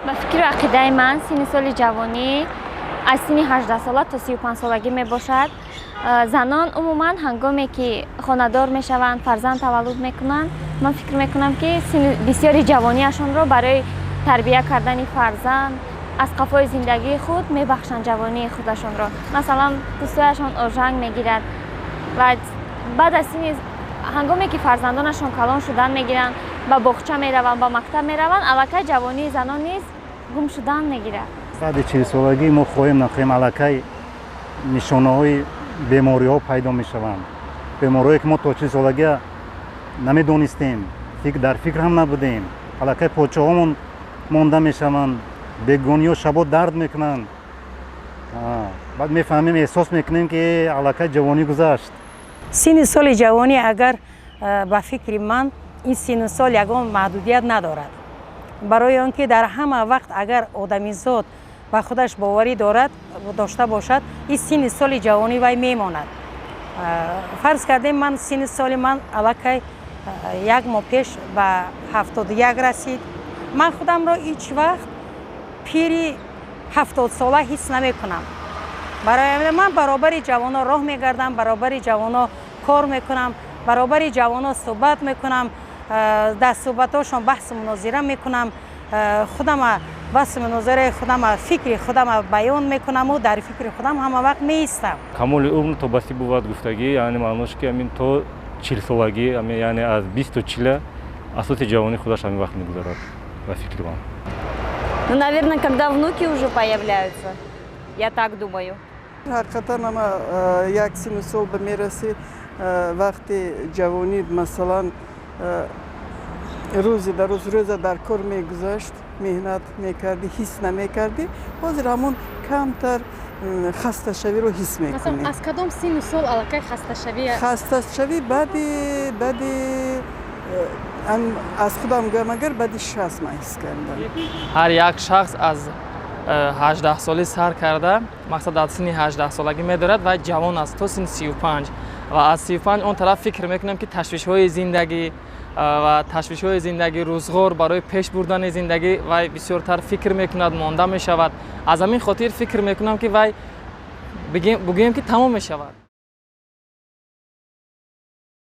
Ба фикру ақидаи ман, синни соли ҷавонӣ аз синни 18 сола то 35 солагӣ мебошад. Занон умуман, ҳангоме ки хонадор мешаванд, фарзанд таваллуд мекунанд, ман фикр мекунам, ки синни бисёри ҷавониашонро барои тарбия кардани фарзанд аз қафои зиндагии худ мебахшанд ҷавонии худашонро. Масалан, пӯстҳояшон ожанг мегирад ва баъд аз синни, ҳангоме ки фарзандонашон калон шудан мегиранд, ба боғча мераванд, ба мактаб мераванд, аллакай ҷавонии занон низ гум шудан мегирад. Баъди 40 солагӣ мо хоҳем нахоҳем, аллакай нишонаҳои бемориҳо пайдо мешаванд, бемориҳое ки мо то 40 солагӣ намедонистем, дар фикр ҳам набудем. Аллакай почаҳомон монда мешаванд, бегониҳо шабо дард мекунанд. Баъд мефаҳмем, эҳсос мекунем, ки аллакай ҷавонӣ гузашт. Синни соли ҷавонӣ, агар ба фикри ман, ин синну сол ягон маҳдудият надорад, барои он ки дар ҳама вақт агар одамизод ба худаш боварӣ дорад, дошта бошад, ин синни соли ҷавонӣ вай мемонад. Фарз кардем, ман синни соли ман аллакай як моҳ пеш ба 71 расид. Ман худамро ҳеҷ вақт пири 70 сола ҳис намекунам. Барои ман баробари ҷавоно роҳ мегардам, баробари ҷавоно кор мекунам, баробари ҷавоно суҳбат мекунам, дар суҳбатҳошон баҳсу мунозира мекунам, худама баҳсу мунозираи худама, фикри худама баён мекунаму дар фикри худам ҳама вақт меистам. Камоли умр то ба си бувад гуфтагӣ, яъне маънош ки ҳамин то 40 солагӣ, яъне аз 20 то 40-а асоси ҷавонӣ худаш ҳамин вақт мегузарад, ба фикри ман. Ну, наверное, когда внуки уже появляются, я так думаю. Ҳақиқатан ама як синну сол ба мерасӣ, вақти ҷавонӣ, масалан, рӯзе дар рӯз рӯза дар кор мегузашт, меҳнат мекардӣ, ҳис намекардӣ. Ҳозир ҳамон камтар хасташавиро ҳис мекунӣ. Аз кадом синну сол аллакай хасташавӣ? Хасташавӣ баъди, аз худам гӯям агар, баъди 60 ман ҳис кардам. Ҳар як шахс аз 18 солӣ сар карда, мақсад, аз синни 18 солагӣ медорад ва ҷавон аст то синни 35 ва аз 35 он тараф фикр мекунам, ки ташвишҳои зиндагӣ ва ташвишҳои зиндагӣ, рӯзғор, барои пеш бурдани зиндагӣ вай бисёртар фикр мекунад, монда мешавад. Аз ҳамин хотир фикр мекунам, ки вай бигӯем, ки тамом мешавад.